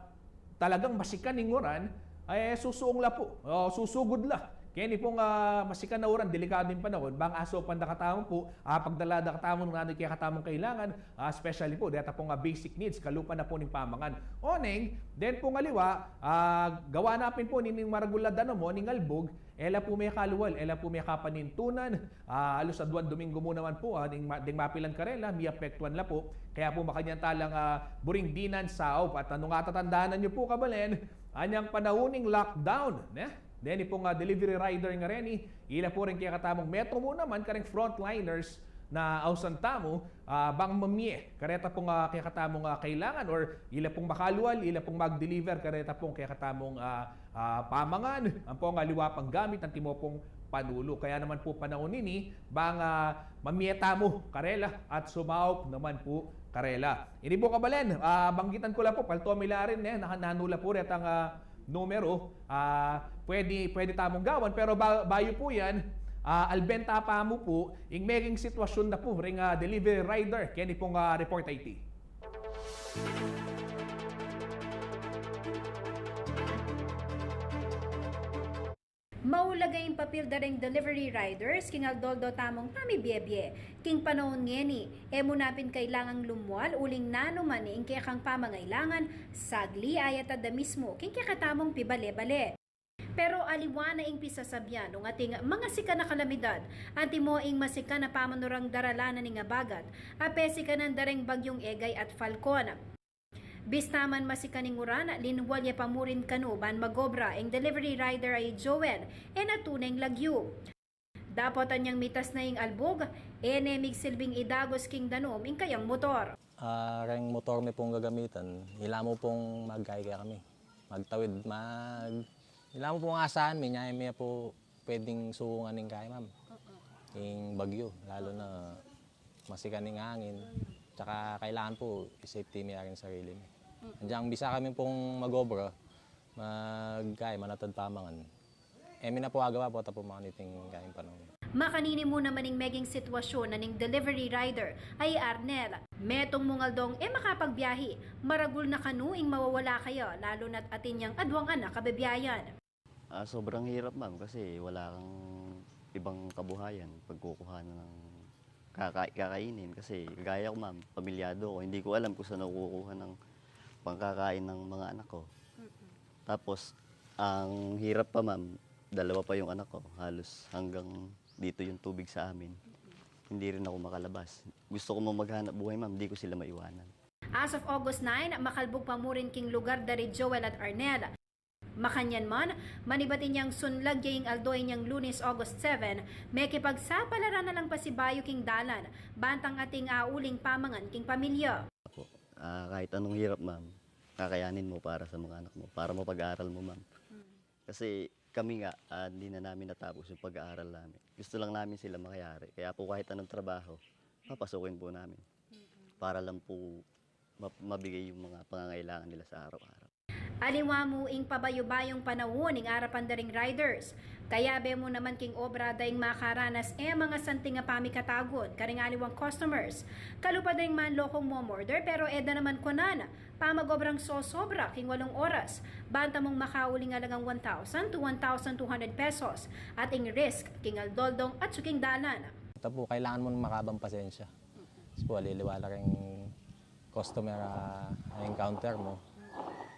talagang masikan ing uran, e, susuung la pu, o, susugud la keni pung, ah, masikan a uran, delikadu ing panahun, bang asaupan da katamu pu, ah, pagdala da katamu nung nanu ing kekatamung kailangan, ah, especially pu deta pung, ah, basic needs kalupa na pu ning pamangan. Oneng, deni pung aliwa, ah, gawa na pin pu ning maragul a danum o ning albug, e la pu mekalual, e la pu mekapanintunan, ah, alus aduang Domingo mu naman pu, ah, ding ma-, ding mapilan karela, miapektuan la pu. Kaya pu makanyan tala, ah, buring dinan saup. At nung atatandanan yu pu, kabalen, anyang panahun ning lockdown ne, deni pung, ah, delivery rider ngareni, ila pu ring kekatamung metung mu naman kareng frontliners na ausan tamu, ah, bang mamie kareta pung, ah, kekatamung, ah, kailangan, or ila pung makalual, ila pung mag-deliver kareta pung kekatamung, ah, ah, pamangan, ampong aliwa pang gamit, antimo pung panulu. Kaya naman pu panahun ini bang, ah, mamie tamu karela at sumaup naman pu karela. Ini pu, kabalen, ah, banggitan ku la pu, palto mi la rin ne, naka-, nanu la pu retang, ah, numero, ah, pwede, pwede tamung gawan, pero ba-, bayu pu yan, ah, alben ta pa mu pu ing meging sitwasyun da pu ring, ah, delivery rider keni pung, ah, report a iti. Maulaga ing papil da ring delivery riders king aldo-aldo tamung pamibiebie. King panaun ngeni, e mu na pin kailangang lumual uling nanu man ing kekang pamangailangan, sagli ayatad da mismu king kekatamung pibale-bale. Pero aliwa na ing pisasabian nung ating mangasikan a kalamidad, antimo ing masikan a pamanurang daralanan ning abagat a pesikanan da ring Bagyung Egay at Falcon. Bista man masikan ing uran, linual ya pa mu rin kanu ban mag-obra ing delivery rider a i Joel, e na tune ing lagyu. Dapot anyang mitas na ing albug, e ne migsilbing idagos king danum ing kayang motor. Ah, reng motor mi pung gagamitan, ila mu pung magkai kekami. Magtawid, mag-, ila mu pung asahan mi, nya mi pu pwedeng sukungan ing kai, ma'am. Ing bagyo, lalo na masikan ing angin. Tsaka kailangan pu i-safety mi ring sarili mi. Andiang bisa kami pung mag-obra, mag-, kai, manatad pamangan. E mi na pu agawa pu, ta pu maniting kayang panahun. Makanini mu naman ing meging sitwasyun na ning delivery rider a i Arnel. Metung mung aldong e makapagbiahi, maragul na kanu ing mawawala kaya, lalo na't atin yang adwang anak a bibiyayan. Ah, sobrang hirap, ma'am, kasi wala kang ibang kabuhayan pagkukuhanan ng kaka-, kakainin. Kasi gaya ko, ma'am, pamilyado ko. Hindi ko alam kung saan ako kukuha ng pangkakain ng mga anak ko. Tapos, ang hirap pa, ma'am, dalawa pa yung anak ko. Halos hanggang dito yung tubig sa amin. Hindi rin ako makalabas. Gusto ko mang maghanap buhay, ma'am, hindi ko sila maiwanan. As of August nine, makalbug pa mu rin king lugar da ri Joel at Arnel. Makanyan man, manibat inyang sunlag ya ing aldo inyang Lunes, August seven, mekipagsapalaran na lang pasibayu king dalan, bantang ating auling pamangan king pamilya. Apo, ah, kahit anong hirap, ma'am, kakayanin mo para sa mga anak mo, para mapag-aral mo, ma'am. Kasi kami nga, ah, hindi na namin natapos yung pag-aaral namin. Gusto lang namin sila makayari. Kaya po kahit anong trabaho, papasukin po namin. Para lang po ma-, mabigay yung mga pangangailangan nila sa araw-araw. Aliwa mu ing pabayu-bayung panaun ing arapan da ring riders. Kayabe mu naman king obra da ing makaranas e mangasanting a pamikatagun karing aliwang customers. Kalupa da ing manlokong momorder pero e da naman kunan pamag-obrang sosobra king walung oras. Banta mung makauling alagang one thousand to one thousand two hundred pesos at ing risk king aldo-aldong atsu king dalan. Ita pu, kailangan mu makabang pasensya. Kasi pu, aliliwa la ring customer a encounter mu.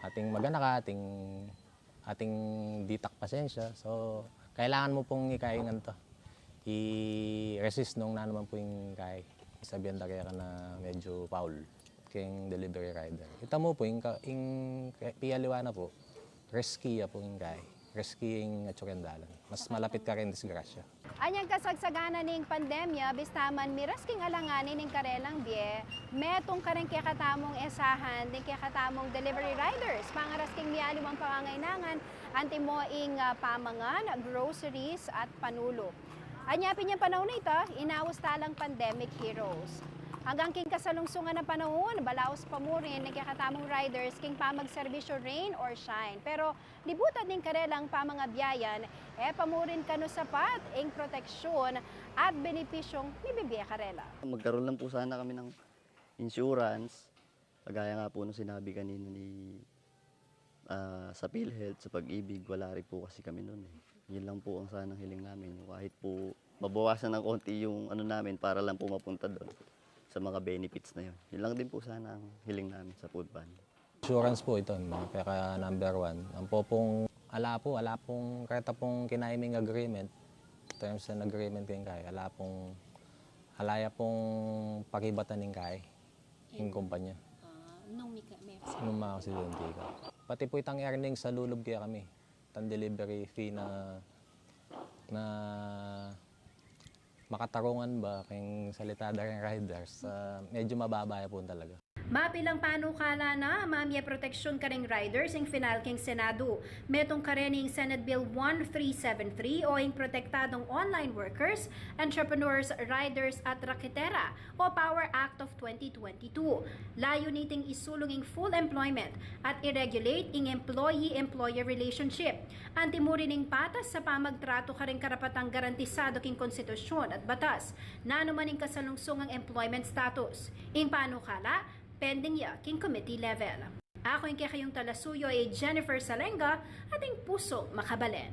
Ating mag-anak ka, ating, ating ditak pasensya. So, kailangan mu pung ikaingan to. I-resist nung nanu man pu ing kai. Sabihan da keka na medyo foul king delivery rider. Ita mu pu, ing ka-, ing ke-, pialiwa na pu, risky ya pu ing kai. Risky ing atsu keng dalan. Mas malapit ka king disgrasya. Anyang kasagsagana ning pandemya, bista man miras king alanganin ing karelang bie, metung karing kekatamung esahan ding kekatamung delivery riders, pangaras king mialiwang pangangainangan, antimo ing, ah, pamangan, groceries, at panulu. Anya pin yang panaun a ita, inaus talang pandemic heroes. Anggang king kasalungsungan a panaun, balaus pa mu rin ing kekatamung riders king pamagserbisyu rain or shine. Pero libutad ning karelang pamangabiayan, e pa mu rin kanu sapat ing proteksyun at benepisyung mibibie karela. Magkaroon lang po sana kami ng insurance, kagaya nga po nung sinabi kanina ni, ah, sa PhilHealth, sa Pag-ibig, wala rin po kasi kami nun eh. Yun lang po ang sanang hiling namin, yung kahit po mabawasan ng konti yung ano namin para lang po mapunta doon sa mga benefits na yun. Yun lang din po sana ang hiling namin sa food bank. Insurance po ito, mga peka number one. Ang po pong ala po, ala pong, kareta pong kinaiming agreement, terms and agreement keng kai, ala pong, ala ya pong pakibatan ning kai, ing kumpanya. Ah, nung may ka-, may Nung mga aksidente ka. Pati po itang earnings sa lulub kaya kami. Itang delivery fee na, na makatarungan ba, keng salita da ring riders, ah, medyo mababa ya po talaga. Mapilang panukala na mamie proteksyun karing riders ing final king Senado. Metung kareni ing Senate Bill one three seven three o ing protektadung online workers, entrepreneurs, riders at raketera o Power Act of twenty twenty-two. Layun niting isulung ing full employment at i-regulate ing employee-employer relationship. Anti mu rin ing patas a pamagtratu karing karapatang garantisadu king konstitusyun at batas, nanu man ing kasalungsungang employment status. Ing panukala, pending ya king committee level. Aku ing kekayung talasuyu a i Jennifer Salenga, ating pusung makabalen.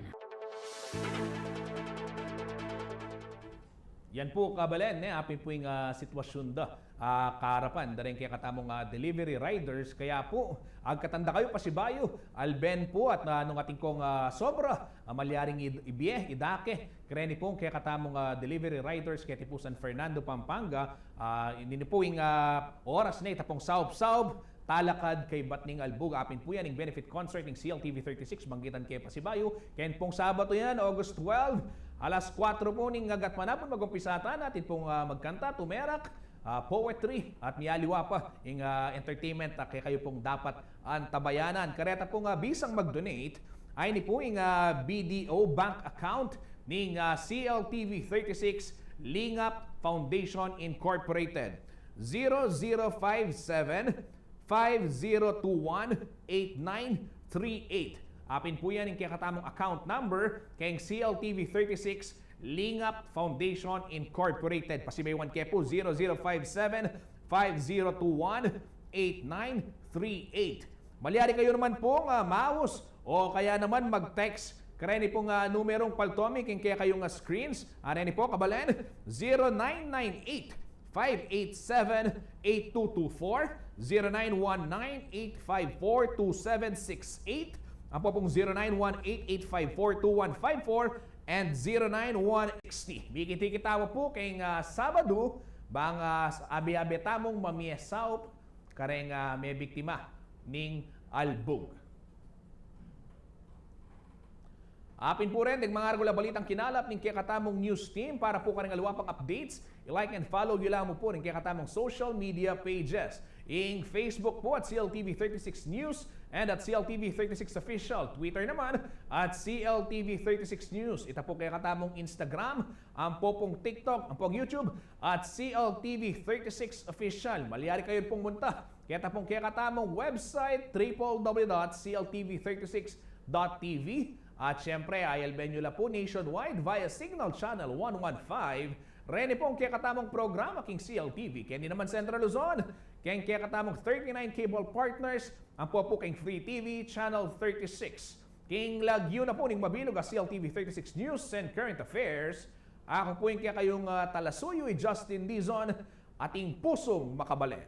Yan pu, kabalen, ne, apin pu ing, ah, sitwasyun da, ah, karapan da ring kekatamung, ah, delivery riders. Kaya pu, agkatan da kayu pasibayu, alben pu at, ah, nung atin kung, ah, sobra, ah, malyaring id-, ibie, idake kareni pung kekatamung, ah, delivery riders keti pu San Fernando, Pampanga. Ah, ini pu ing, ah, oras ne, ita pung saub-saub, Talakad Kaybat ning Albug. Apin pu yan ing benefit concert ning C L T V thirty-six, banggitan ke pasibayu. Ken pung Sabado yan, August twelve, alas kuwatro pu ning agatmanapun mag-umpisa tana, atin pung, ah, magkanta, tumerak, ah, poetry, at miyaliwa pa ing, ah, entertainment, ah, kekayu pung dapat antabayanan. Kareta pung, ah, bisang mag-donate, ay ini pu ing, ah, B D O bank account ning, ah, C L T V thirty-six Lingap Foundation Incorporated. Zero zero five seven, five zero two one, eight nine three eight. Apin pu yan ing kekatamung account number keng C L T V thirty-six Lingap Foundation Incorporated. Pasibayuan ke pu, zero zero five seven, five zero two one, eight nine three eight. Malyari kayu naman pung, ah, maus o kaya naman mag-text kareni pung, ah, numerung paltomi king kekayung, ah, screens. Areni pu, kabalen, zero nine nine eight, five eight seven, eight two two four, zero nine one nine, eight five four, two seven six eight, ampo pung zero nine one eight, eight five four, two one five four, and zero nine one sixty. Mikit-ikit tamu pu keng, ah, Sabado, bang, ah, abe-abe tamung mamiesaup kareng, ah, mebiktima ning albug. Apin pu ren deng mangaragul a balitang kinalap ning kekatamung news team. Para pu kareng aliwa pang updates, i-like and follow yu la mu pu ring kekatamung social media pages. Ing Facebook pu at C L T V thirty-six News and at C L T V thirty-six Official. Twitter naman at C L T V thirty-six News. Ita pu kekatamung Instagram, ampo pung TikTok, ampo pung YouTube at C L T V thirty-six Official. Malyari kayu pung munta keta pung kekatamung website, triple W dot C L T V thirty-six dot T V. At syempre, ayalben yu la pu nationwide via Signal Channel one one five. Reni pung kekatamung programa king C L T V, keni naman Central Luzon, keng kekatamung thirty-nine cable partners, ampo pu keng Free T V Channel thirty-six. King lagyu na pu ning mabilug a C L T V thirty-six News and Current Affairs, aku pu ing kekayung, ah, talasuyu, i Justin Dizon, atin pusung makabalen.